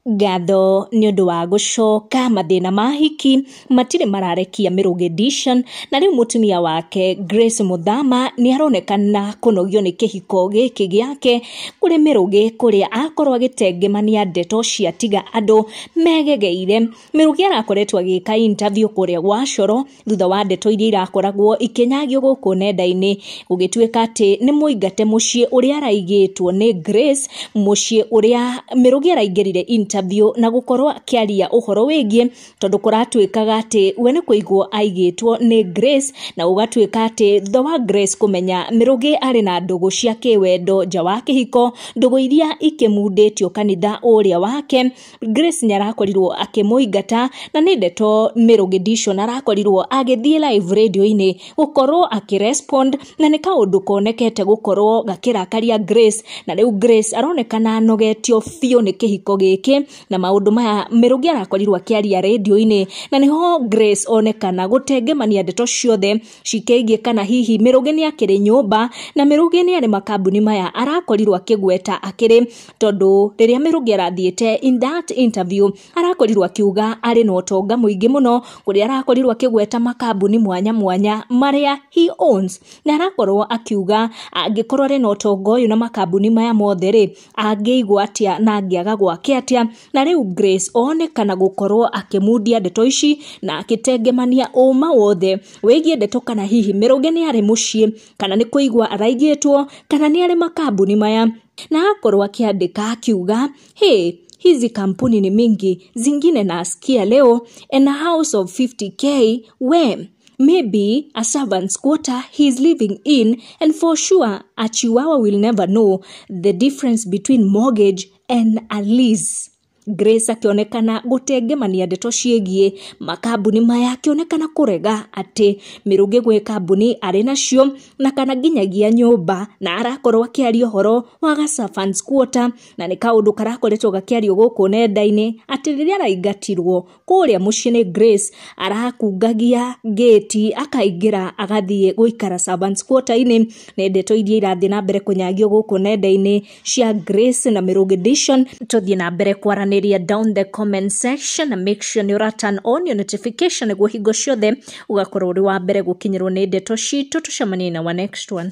Ngatho nĩ ũndũ wa gũcoka mathĩna ma hiki matirĩ mararekia Mĩrũgĩ Edition, na rĩu mũtumia wake Grace Muthama nĩ aronekana kũnogio nĩ kĩhiko gĩkĩ gĩake kũrĩ Mĩrũgĩ, kũrĩa akorwo agĩtengemania ndeto cia tiga andũ megegeire. Mĩrũgĩ arakoretwo agĩka interview kũrĩa gwa Coro thutha wa ndeto iria irakoragwo ikĩnyagio gũkũ nenda-inĩ, gũgĩtuĩka atĩ nĩ mũingate mũciĩ ũrĩa araigĩtwo nĩ Grace, mũciĩ ũrĩa Mĩrũgĩ araingĩrire interview na gũkorwo akĩaria ũhoro wĩgiĩ, tondũ kũratuĩkaga atĩ we nĩ kũigwo aigĩtwo nĩ Grace, na gũgatuĩka atĩ thutha wa Grace kũmenya Mĩrũgĩ arĩ na ndũgũ cia kĩwendo nja wa kĩhiko, ndũgũ iria ikĩmundĩtio kanitha ũrĩa wake, Grace nĩ arakorirwo akĩmũingata, na nĩ ndeto Mĩrũgĩ Edition arakorirwo agĩthiĩ live radio-inĩ gũkorwo akĩrespond, na nĩ kaũndũ konekete gũkorwo gakĩrakaria Grace, na rĩu Grace aronekana anogetio biũ nĩ kĩhiko gĩkĩ na maũndũ maya Mĩrũgĩ arakorirwo akĩaria radio-inĩ, na nĩho Grace onekana gũtengemania ndeto ciothe cikĩgiĩ kana hihi Mĩrũgĩ nĩ akĩrĩ nyũmba na Mĩrũgĩ nĩ arĩ makambuni maya arakorirwo akĩgweta akĩrĩ, tondũ rĩrĩa Mĩrũgĩ arathiĩte in that interview arakorirwo akiuga arĩ na ũtonga mũingĩ mũno, kũrĩa arakorirwo akĩgweta makambuni mwanya mwanya marĩa he owns, na arakorwo akiuga angĩkorwo arĩ na ũtonga ũyũ na makambuni maya mothe rĩ, angĩigua atĩa na angĩaga gwake atĩa. Na rĩu Grace onekana gũkorwo akĩmundia ndeto ici na akĩtengemania ũma wothe wĩgiĩ ndeto kana hihi Mĩrũgĩ nĩ arĩ mũciĩ, kana nĩ kũigua araigĩtwo, kana nĩ arĩ makambuni maya, na akorwo akĩandĩka akiuga, hey, hizi kampuni ni mingi, zingine nasikia leo, and a house of 50K we maybe a servant's quarter he's living in, and for sure a chihuahua will never know the difference between mortgage and a lease. Grace akĩonekana gũtengemania ndeto ciĩgiĩ makambuni maya, akĩonekana kũrega atĩ Mĩrũgĩ gwĩ kambuni arĩ nacio na kana nginyagia nyũmba, na arakorwo akĩaria ũhoro wa ga servants quarter, na nĩ kaũndũ karakoretwo gakĩario gũkũ nenda-inĩ atĩ rĩrĩa araingatirwo kũrĩa mũciĩ nĩ Grace, arakungagia ngĩti akaingĩra agathiĩ gũikara servants quarter-inĩ. Nĩ ndeto iria irathiĩ na mbere kũnyagio gũkũ nenda-inĩ cia Grace na Mĩrũgĩ Edition. Tũthiĩ na mbere kwaranĩria down the comment section, na make sure nĩ ũra turn on your notification nĩguo hingo ciothe ũgakorwo ũrĩ wa mbere gũkinyĩrwo nĩ ndeto citũ. Tũcemanie na wa next one.